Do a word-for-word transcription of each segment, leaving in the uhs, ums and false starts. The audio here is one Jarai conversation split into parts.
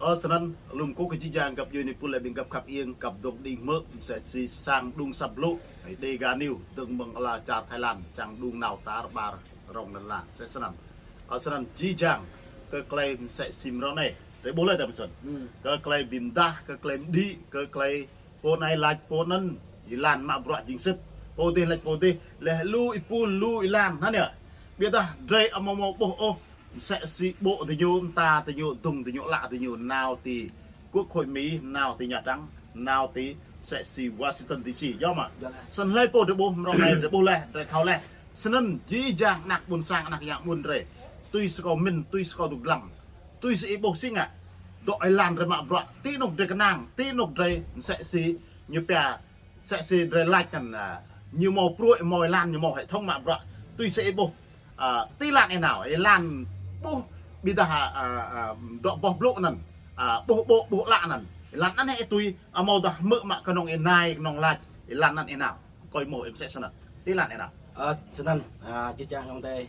Ơ, snăn, lŏm kơ jih jang găp djuê anei pul lĕ ƀing găp khăp iêng, găp dŏ đing hmư̆, msĕ si sang đŭng săp blŭ, Dega News, dơ̆ng mơ̆ng ala čar Thái Lan, čang đŭng nao tar ƀar rŏng lăn ala, msĕ snăn. Ơ, snăn jih jang, kơ klei msĕ si mrâo anei, drei ƀuh leh tăm snăn. Kơ klei bi mdah, kơ klei mđĭ, kơ klei pô anei lač pô anăn, êlan mă bruă jing sĭt, pô dih lač pô dih, leh lu êpul, lu êlan, anăn yơh. Ƀiădah drei amâo mâo ƀuh ôh, msĕ si ƀô̆ diñu, mta diñu, dŭng diñu, ală diñu, nao ti Quốc hội Mi, nao ti Nhà Trắng, nao ti msĕ si Washington D C, yơh mơ̆. Snăn hlei pô drei ƀuh, mrâo anei drei ƀuh leh, drei thâo leh. Snăn jih jang anak ƀuôn sang, anak yang ƀuôn drei, tui si kâo mĭn, tui si kâo dôk dlăng, tui si ih ƀuh si ngă, dŏ êlan drei mă bruă, ti anôk drei knang, ti anôk drei msĕ si ñu pia, msĕ si drei lač anăn, a, ñu mâo pruê̆, mâo êlan, ñu mâo hệ thống mă bruă, tui si ih ƀuh, a, ti êlan ih nao, êlan ƀuh, ƀiădah, a, a, dŏ boh blŭ anăn, a, ƀuh ƀô̆, ƀuh ală anăn, êlan anăn ih tui, amâodah hmư̆ mă knŏng ih nai, knŏng lač, êlan anăn ih nao, kơ ih mâo msĕ snăn, ti êlan ih nao. Ơ, snăn, a, jih jang ayŏng adei,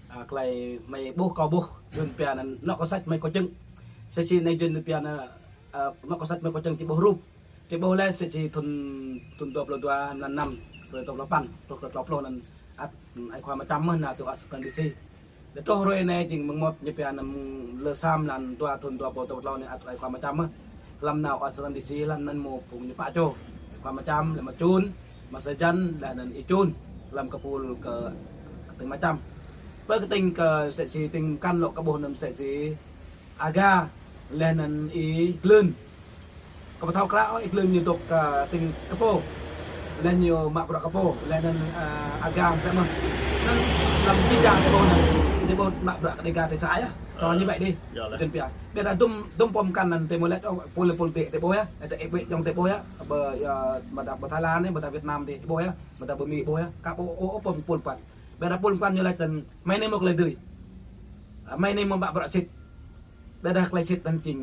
a, klei hmei ƀuh kâo ƀuh, Yuăn pia anăn, anŏ kâo săč hmei kâo čơ̆ng. Msĕ si anei Yuăn pia anăn, a, anŏ kâo săč hmei kâo čơ̆ng či ƀuh rup. Drei ƀuh leh msĕ si thŭn, thŭn dua pluh dua, mlan năm, hruê dua pluh păn, truh kơ tlâo pluh anăn ăt, ơ, ai khua Mčăm mơh nao ti Washington D C. Leh truh hruê anei jing mơ̆ng mŭt ñu pia anăn lơ sa mlan dua thŭn dua pluh dua pluh anei ăt ai khua Mčăm mơh. Hlăm nao Washington D C, hlăm anăn mâo phung ñu pă čô. Ai khua Mčăm, leh mă Čun, mă Sa Jăn, leh anăn Y Čun, hlăm kơpul kơ, kơ tĭng Mčăm. Pơ kơ tĭng kơ msĕ si tĭng mkăn lŏ kơ ƀuh anăn msĕ si Aga, leh anăn Y Glưn. Kâo ƀu thâo kră ôh, Y Glưn ñu dôk, a, tĭng kơ pô. Leh ñu mă bruă kơ pô, leh anăn, a, Aga msĕ mơh. Anăn hlăm jih jang kơ pô anăn, drei ƀuh mă bruă kơ Dega drei sa yơh. Ơ, ñu wĕ dih. Yơh leh. Yuăn pia. Ƀiădah dŭm, dŭm pô mkăn anăn drei mâo lač, ơ, pul, pul dih drei ƀuh yơh. Drei ih wĕ jŏng drei ƀuh yơh. Ƀơ, yơh, ƀiădah ƀơ Thái Lan anei, ƀiădah Việt Nam dih drei ƀuh yơh. Ƀiădah ƀơ Mi ƀuh yơh. Ka ƀuh ôh, ôh, pul, pul mkăn. Ƀiădah pul mkăn ñu lač anăn, hmei anei mâo klei dưi. A, hmei anei mâo mă bruă sĭt. Ƀiădah klei sĭt anăn jing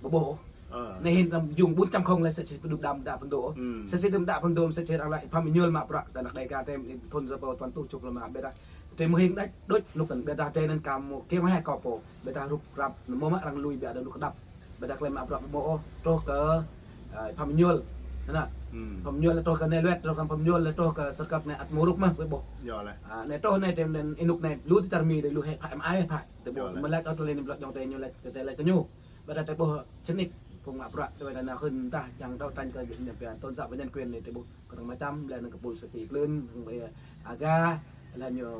ƀu ƀuh ôh. Ơ. Anei hĭn anăn jing ƀuôn čăm không leh msĕ si pơđŭm đăm đă phŭn dô. Msĕ si đŭm đă phŭn dô, msĕ si arăng lač Pham Êñuôl mă bruă kơ anak Dega drei thŭn sa êbâo dua păn êtuh čô pluh ma. Ƀiădah drei mơhing đač đôč anôk anăn, ƀiădah drei anăn ka mâo kiăng hĕ kâo pô. Ƀiădah rup krăp, mâo mă arăng lui ƀiă anăn kơdăp. Ƀiădah klei mă bruă ƀu mâo ôh, truh kơ, a, Pham Êñuôl. Anăn. Pham Êñuôl leh truh kơ anei luet, truh kơ Pham Êñuôl leh truh kơ sa kơp anei ăt mâo rup mơh, ƀu ƀuh. Yơh leh. A, anei truh anei drei anăn ênuk anei lu ti čar Mi drei lu hĕ phă M I phă. Drei ƀuh. Yơh leh. Mơ̆ lač ôh tơlơi anei blŏk jŏng drei ñu lač, drei lač kơ ñu. Ƀiădah drei ƀuh sĭt nik phung mă bruă drei anăn hưn mdah čiăng đấu tranh kơ ñu pia tôn giáo và nhân quyền anei drei ƀuh kơ arăng Mčăm, leh anăn kơpul msĕ si Y Glưn, hăng ƀiă Aga, leh ñu, ơ,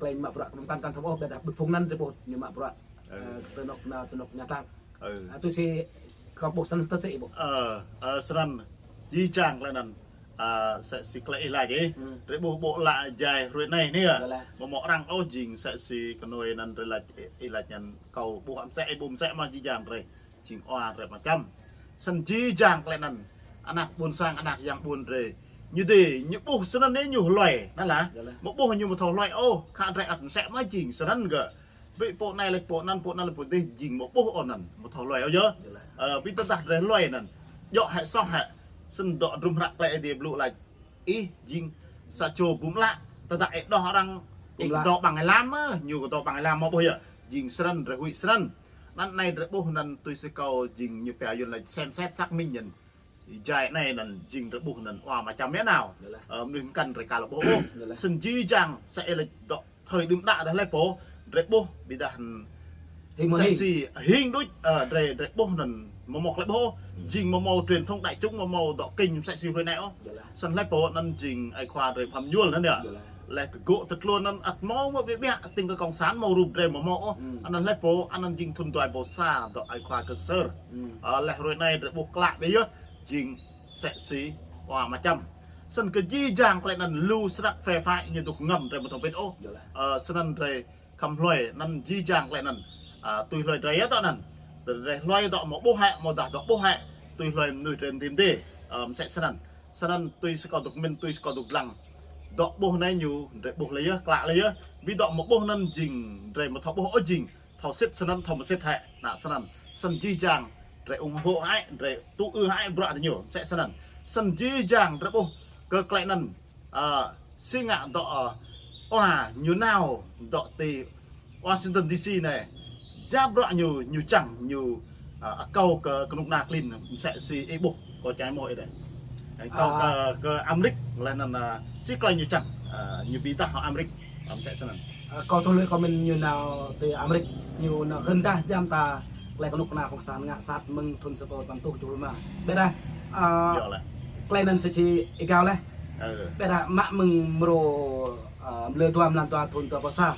klei mă bruă kơ mkăn kăn thâo ôh, ƀiădah ƀuh phung anăn drei ƀuh ñu mă bruă, ơ, ti anôk nao, ti anôk Nhà Trắng. Ơ. A, tui si kâo ƀuh snăn tơ si ih ƀuh. Ơ, ơ, snăn, jih jang klei anăn, a, msĕ si klei ih lač ih. Drei ƀuh ƀô̆ ală jai hruê anei anei yơh. Yơh leh. Mâo mâo arăng ôh jing msĕ si knuih anăn drei lač, ih lač anăn kâo ƀuh msĕ, ih ƀuh msĕ mơh jih jang drei. Jing wa drei Mčăm. Snăn jih jang klei anăn, anak ƀuôn sang, anak yang ƀuôn drei. Ñu dih, ñu ƀuh snăn anei ñu hluê, anăn lah. Yơh leh. Mâo ƀuh ñu mâo thâo hluê ôh, khă drei ăt msĕ mơh jing, snăn gơ̆. Ƀĭ pô anei lač pô anăn, pô anăn lač pô dih, jing mâo ƀuh ôh anăn, mâo thâo hluê ôh yơh. Yơh leh. Ơ, ƀiădah drei hluê anăn. Djŏ hĕ soh hĕ. Snăn dŏ hdruôm hră klei Aê Diê blŭ lač. Ih jing sa čô bum ală, tơdah ih đoh arăng, ih dŏ ƀăng êlam mơh, ñu dŏ ƀăng êlam mâo ƀuh yơh. Jing snăn, drei huĭ snăn. Anăn anei drei ƀuh anăn tui si kâo jing ñu pia Yuăn lač xem xét xác minh anăn. Jai anei anăn jing drei ƀuh anăn wa Mčăm yơh nao. Yơh leh. Ơ, mnuih mkăn drei ka lŏ ƀuh ôh. Yơh leh. Snăn jih jang msĕ ih lač dŏ thời đưm đă dah hlei pô, drei ƀuh, ƀiădah anăn hing mơh msĕ hing. Si hing đuč, ơ, drei, drei ƀuh anăn mâo mâo klei ƀuh ôh. Jing mâo mâo truyền thông đại chúng mâo mâo dŏ kênh msĕ si hruê anei ôh. Yơh leh. Snăn hlei pô anăn jing ai khua drei Pham Êñuôl anăn yơh. Yơh leh. Leh kơ gŏ tơtlô anăn ăt mâo mơ̆ ƀiă ƀiă, tĭng kơ cộng sản mâo rup drei mâo mâo ôh. Anăn hlei pô, anăn jing thŭn dua êbâo sa dŏ ai khua Kơk Ksơr. Ơ, leh hruê anei drei ƀuh klă ƀiă yơh, jing msĕ si wa Mčăm. Snăn kơ jih jang klei anăn lu snăk phe phái ñu dôk ngăm drei mâo thâo pĭt ôh. Yơh leh. Ơ, snăn drei khăm hluê, anăn jih jang klei anăn. A, tui hluê drei yơh tơ anăn. Drei hluê dŏ mâo ƀuh hĕ, mâodah dŏ ƀuh hĕ. Tui hluê mnuih drei mdê mdê. Ơ, msĕ snăn. Snăn tui si kâo dôk mĭn, tui si kâo dôk dlăng. Dŏ ƀuh anei ñu, drei ƀuh leh yơh, klă leh yơh. Ƀiădah dŏ mâo ƀuh anăn jing, drei mâo thâo ƀuh ôh jing. Thâo sĭt snăn, thâo msĭt hĕ, anăn snăn. Snăn jih jang, drei ủng hộ hĕ, drei tŭ ư hĕ bruă diñu, msĕ snăn. Snăn jih jang, drei ƀuh kơ klei anăn, ơ, si ngă dŏ, ơ, wa ñu nao dŏ ti Washington D C anei. Ya bruă ñu, ñu čiăng, ñu Ơ, akâo kơ kơnuk kơna klin mơsĕ si ih ƀuh, kâo čang ih ƀuh ih đeh. Akâo kơ, kơ Amrik, laih anŭn, ơ, si klei ñu čang, ơ, ñu bi dah hăng Amrik, ơ, mơsĕ snăn. Ơ, kâo tui lĕ kâo mĭn ñu nao tơ Amrik, ñu nao hơndah jam ta klei kơnuk kơna kông san ngă sat mơ̆ng thŭn sapăn rơtuh tơjuh pluh rơma. Ƀiădah, ơ, klei anŭn sĭt si ih gao laih. Ƀiădah mă mơ̆ng mrô, ơ, mlâo dua mlan dua thŭn dua pluh sa.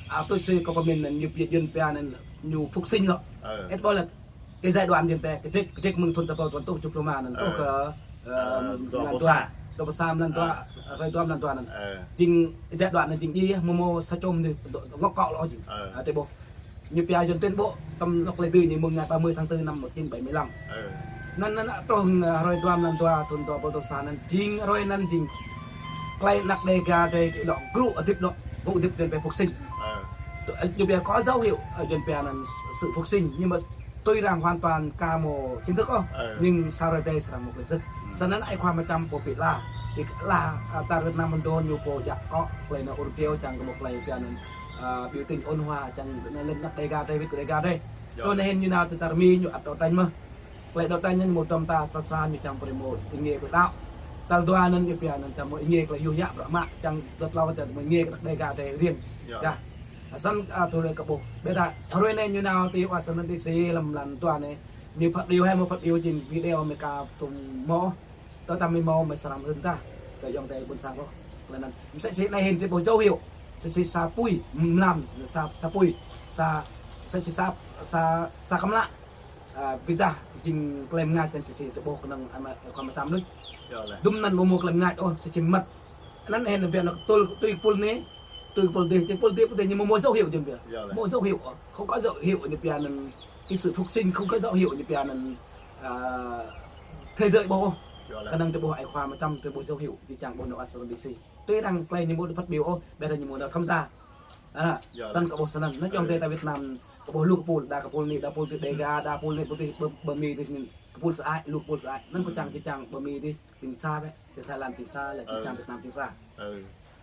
Ơ, tui si kâo pơmĭn anŭn ñu pia Yuan pia anŭn ñu phục sinh lŏ. Ih ƀuh lĕ kơ giai đoạn Yuan pia kơdrĕč, kơdrĕč mơ̆ng thŭn sapăn rơtuh tơjuh pluh rơma anŭn truh kơ, ơ, dua pluh sa, dua pluh sa mlan dua, hrơi dua mlan dua anŭn. Jing giai đoạn anŭn jing djai, mơ̆ mơ̆ sa čôm dih, ngŏ kŏ lŏ jing. Ơ, tơ ƀuh. Ñu pia Yuan tuyên bố tăm lŏk lĕ dư ñu mơ̆ng ngày ba mươi tháng tư năm một chín bảy mươi lăm. Anŭn, anŭn, truh, ơ, hrơi dua mlan dua thŭn dua pluh sa anŭn jing hrơi anŭn jing klei anăk Đêga drei lŏ gru hơdip lŏ, gru hơdip Yuan pia phục sinh. Ñu pia có dấu hiệu, ơ, Yuan pia anŭn sự phục sinh, nhưng mà tuy rằng hoàn toàn ka mâo chính thức ôh, nhưng sa hrơi dih srăng mâo chính thức. Snăn ai khua mơčăm pô pĭ la, pĭ la, ơ, tar Việt Nam mơ̆n dŏ ñu pô jak kŏ klei anŭn ur kiêu čang kơ mâo klei pia anŭn, ơ, biểu tình ôn hòa čang anŭn lĕ anăk Đêga drei, wĭt kơ Đêga drei. Tui anŭn hĭn ñu nao tơ tar Mi ñu ăt đấu tranh mơ̆n. Klei đấu tranh anŭn mơ̆ tơm ta, ta sa ñu čang brơi mâo êngiê klei đăo. Tal dua anŭn ñu pia anŭn čang mâo êngiê klei yua yă bruă mă, čang dŏ tlâo čang mâo êngiê klei Đêga drei riêng. Dah. Snăn, ơ, tui lĕ kâo ƀuh. Ƀiădah hrơi anai ñu nao tơ Washington D C lăm mlan dua anai. Ñu phát biểu hă, mâo phát biểu jing video Amêrika tŭm mâo. Tơdah mơ̆ mâo mơ̆ srăng hưn ta kơ ayŏng adei ƀuôn sang ôh. Klei anŭn mơsĕ si anai hĭn drei ƀuh dấu hiệu. Mơsĕ si sa apui, mlam, sa, sa apui, sa, mơsĕ si sa, sa, sa kơmlă. Ơ, bi dah jing klei mơngač anŭn mơsĕ si drei ƀuh kơnơ̆ng ama, khua mơtam đôč. Dŭm anŭn mơ̆ mâo klei mơngač ôh, mơsĕ si mơmŏt. Anŭn hĭn anŭn pia anŭn tui, tui kơ pul anai, tui kơ pul dih, tui kơ pul dih, pul dih ñu mâo, mâo dấu hiệu jing pia. Mâo dấu hiệu, không có dấu hiệu ñu pia anŭn cái sự phục sinh, không có dấu hiệu ñu pia anŭn, ơ, thế giới ƀuh. Kơnơ̆ng drei ƀuh ai khua mơtam drei ƀuh dấu hiệu, jih jang ƀuh nao Washington D C. Tui arăng klei ñu mâo phát biểu ôh, ƀiădah ñu mâo nao tham gia. Ơ, snăn kâo ƀuh snăn. Anŭn ayŏng adei ta Việt Nam, kâo ƀuh lu kơ pul, đa kơ pul anai, đa pul dih Đêga, đa pul anai, pul dih ƀơ, ƀơ Mi dih, kơ pul sa ai, lu kơ pul sa ai. Anŭn kâo čang, jih jang ƀơ Mi dih, jing sa bĕ, jing Thái Lan jing sa, lĕ jih jang Việt Nam jing sa.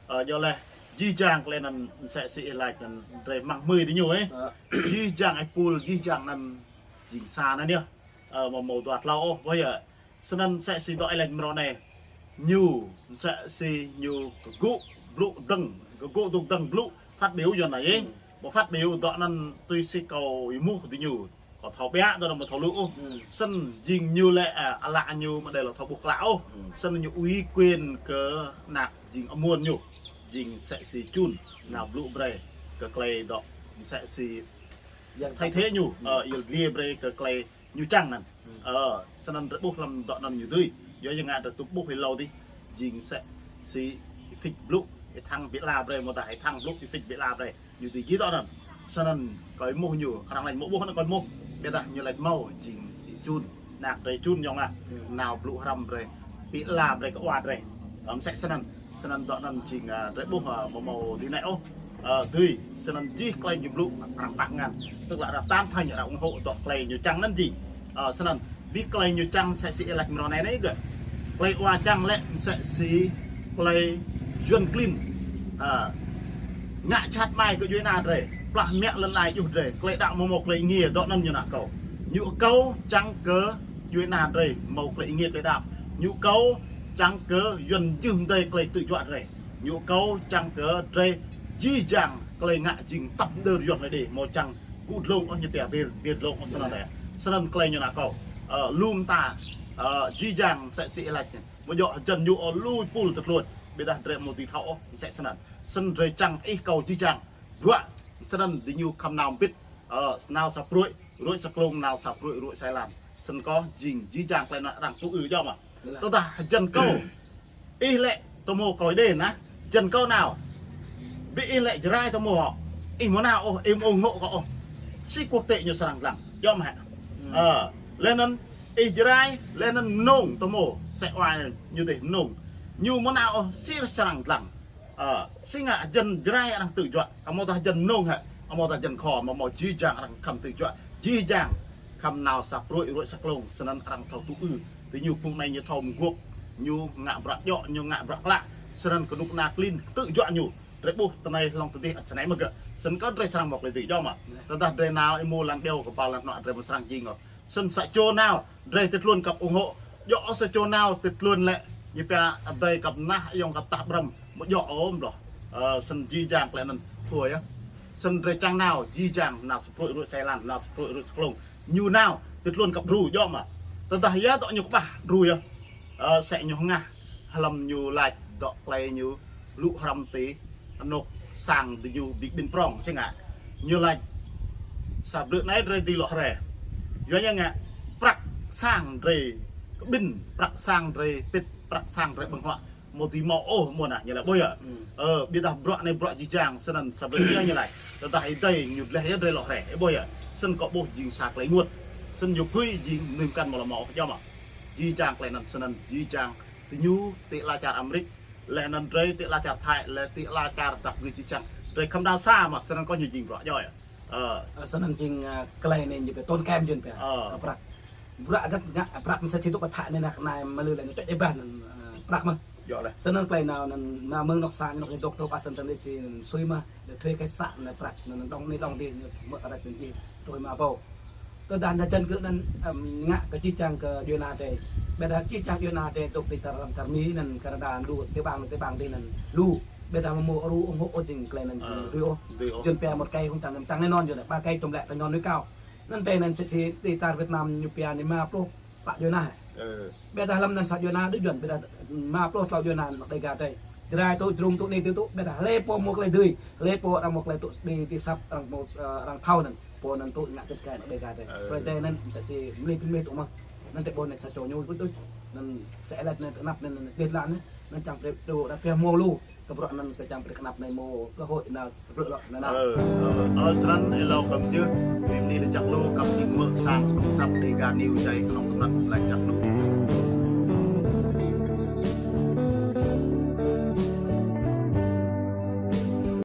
Ơ, yua lĕ, jih jang klei anŭn mơsĕ si ih laĭ anŭn drei mơ̆ng mơi diñu, ơ. Jih jang ai pul, jih jang anŭn jing sa anŭn yơh. Ơ, mâo mâo dua tlâo ôh, ƀuh yơh. Snăn mơsĕ si dŏ ih laĭ mrâo anai. Ñu, mơsĕ si ñu kơgŭ blŭ dơ̆ng, kơgŭ dŏ dơ̆ng blŭ phát biểu Yuan anai. Ƀuh phát biểu dŏ anŭn tui si kâo êmuh diñu. Kâo thâo biă, dŏ anŭn mâo thâo lu ôh. Snăn jing ñu lĕ, ơ, ală ñu mơ̆ đei lŏ thâo ƀuh klă ôh. Snăn ñu ủy quyền kơ anăk jing amuôn ñu. Jing mơsĕ si Chun, nao blŭ brơi kơ klei dŏ mơsĕ si thay thế ñu, ơ, yăl dliê brơi kơ klei ñu čang anŭn. Ơ, snăn drei ƀuh lăm dŏ anŭn ñu dưi. Yua ya ngă drei tŭ ƀuh hlâo dih. Jing mơsĕ si ih phĭt blŭ, ih thăng bi la brơi, mơ̆ dah ih thăng blŭ, ih phĭt bi la brơi. Ñu dưi jih dŏ anŭn. Snăn kâo êmuh ñu, arăng laĭ mâo ƀuh anŭn kâo êmuh. Ƀiădah ñu laĭ mâo, jing ih Chun, anăk drei Chun yơh mơ̆. Nao blŭ hrăm brơi, bi la brơi kơ wa drei. Ơ, mơsĕ snăn. Snăn dŏ anŭn jing, ơ, drei ƀuh, ơ, mâo mâo dih anai ôh. Ơ, dưi, snăn jih klei ñu blŭ arăng pah ngăn. Tức là arăng tán thành, arăng ủng hộ dŏ klei ñu čang anŭn jing. Ơ, snăn, bi klei ñu čang mơsĕ si ih laĭ mrâo anai anai gơ̆. Klei wa čang lĕ mơsĕ si klei Yuan klin. Ơ, ngă jhat mai kơ djuê ana drei. Plah mă lŏn lai djuh drei. Klei đăo mâo mâo klei êngiê dŏ anŭn ñu nao akâo. Ñu akâo čang kơ djuê ana drei mâo klei êngiê klei đăo. Ñu akâo čang kơ Yuan jưh mdei klei tŭ juă drei. Ñu akâo čang kơ drei jih jang klei ngă jing tăp đơr Yuan lĕ đe, mâo čang gŭ dlông ôh ñu pia bêr, bêr dlông ôh snăn đe. Snăn klei ñu nao akâo. Ơ, lŏm ta, ơ, jih jang mơsĕ si ih laĭ anŭn. Mơ̆ djŏ hơjăn ñu ôh lui pul tơtluč. Ƀiădah drei mâo dưi thâo ôh, mơsĕ snăn. Snăn drei čang ih kâo jih jang. Bruă, snăn diñu khŏm nao mbĭt, ơ, nao sa pruĕ, ruĕ sa klông, nao sa pruĕ, ruĕ sa êlan. Snăn kâo jing jih jang klei anŭn arăng tŭ ư djŏ mơ̆. Tơdah hơjăn kâo. Ih lĕ tơmô kâo đe nah, hơjăn kâo nao. Bi ih lĕ Jrai tơmô hŏ. Ih mơ̆ nao ôh, ih mơ̆ ủng hộ kâo ôh. Si quốc tế ñu srăng lăng. Djŏ mơ̆ hă. Ơ, lĕ anŭn ih Jrai, lĕ anŭn mơnông tơmô. Sĕ wa ñu dih mơnông. Ñu mơ̆ nao ôh, si srăng lăng. Ơ, si ngă hơjăn Jrai arăng tŭ juă. Amâo dah hơjăn mơnông hă. Amâo dah hơjăn Kho, amâo mâo jih jang arăng khŏm tŭ juă. Jih jang khŏm nao sa pruĕ ruĕ sa klông, snăn arăng thâo tŭ ư. Diñu phung anai ñu thâo mơguôp, ñu ngă bruă djŏ, ñu ngă bruă klă. Snăn kơnuk kơna klin tŭ juă ñu. Drei ƀuh tơ anai hlŏng tơ dih ăt snei mơ̆ gơ̆. Snăn kơ drei srăng mâo klei dưi djŏ mơ̆. Tơdah drei nao êmô lăn ƀiâo kơpal lăn hnuă drei mơ̆ srăng jing ôh. Snăn sa čô nao, drei tĭt tluôn kăp ủng hộ. Djŏ sa čô nao tĭt tluôn lĕ, ñu pia adai kăp nah, ayŏng kăp tah ƀrăm, mơ̆ djŏ ôh mơ̆. Ơ, snăn jih jang klei anăn thua yơh. Snăn drei čang nao, jih jang nao sa pruih ruih sa êlan, nao sa pruih ruih sa klông. Ñu nao tĭt tluôn kăp đru djŏ mơ̆. Tơdah yơh dŏ ñu kƀah đru yơh. Ơ, sĕ ñu hngah hlăm ñu lač dŏ klei ñu lŭ hrăm ti anôk sang diñu dĭ ƀĭn prŏng si ngă. Ñu lač sa blư̆ anei drei dĭ lŏ hriê. Yua ñu ngă prăk sang drei kƀĭn, prăk sang drei pĭt, prăk sang drei ƀơ̆ng huă, mơ̆ dĭ mâo ôh mơ̆ nah, ñu lač ƀuh yơh. Ơ, ƀiădah bruă anei bruă jih jang, snăn sa blư̆ anei ñu lač. Tơdah ih dai ñu dleh yơh drei lŏ hriê, ih ƀuh yơh. Snăn kâo ƀuh jing sa klei ênguôt. Snăn ñu phưi jing mnuih mkăn mơ̆ lŏ mâo ôh, djŏ mơ̆. Jih jang klei anăn snăn, jih jang diñu ti ala čar Amêrik, leh anăn drei ti ala čar Thái, leh ti ala čar dăp gưt čih čang. Drei khăm đa sa mă, snăn kơ ñu jing bruă djŏ yơh. Ơ. Ơ, snăn jing, ơ, klei anei ñu pia tôn kem jun pia. Ơ. Ơ, prăk. Bruă găt ngă, prăk msĕ si tŭ pơthă anei năk anei mlư leh ñu čuč êbah anăn, ơ, prăk mơh. Djŏ leh. Snăn klei nao anăn, mă mơ̆ng anôk sang anôk ñu dôk tơ pă săn tơlơi si sui mơh, leh thuê kơ sa anăn prăk anăn dŏng anei dŏng dih ñu mơ̆ arăt anăn jih, tui mă ƀâo. Tơdah anăn jăn kơ anăn, ăm, ngă kơ jih jang kơ djuê ana drei. Ƀiădah jih jang djuê ana drei dôk ti čar lăm čar Mi anăn Canada lu ti ƀang ti ƀang dih anăn lu. Ƀiădah mơ̆ mâo đru ủng hộ ôh jing klei anăn jing dưi ôh. Dưi ôh. Jun pia một cây không tăng tăng nên non jun ba cây tôm lĕ tăng non nuôi cao. Anăn drei anăn sĕ si ti čar Việt Nam ñu pia anei ma pluh pă djuê ana. Ơ. Ƀiădah hlăm anăn sa djuê ana đuč jun, ƀiădah ma pluh tlâo djuê ana anôk Đêga drei. Jrai tŭ, Jrŭng tŭ, anei tŭ tŭ, ƀiădah hlei pô mâo klei dưi, hlei pô arăng mâo klei tŭ, ti, ti săp arăng mâo, ơ, arăng thâo anăn. Pô anăn tŭ ngă tĭt kai anôk Đêga drei. Ơ. Brei drei anăn msĕ si mlih mlih tŭ mơh. Anăn drei ƀuh anei sa čô ñu tŭ tŭ. Anăn sĕ lĕ anei tơ anăp anăn anăn dih lăn anăn. Anăn čang brei tŭ đa pia mâo lu. Kơ bruă anăn kơ čang brei kơ anăp anei mâo cơ hội nao tơblư̆ lŏ anăn. Ơ, ơ, ơ, snăn êlâo kăm jưh, bi mni lač jăk lu kăm jing mơ̆ sang kăm săp Đêga News dai knŏng tơnap lač jăk lu.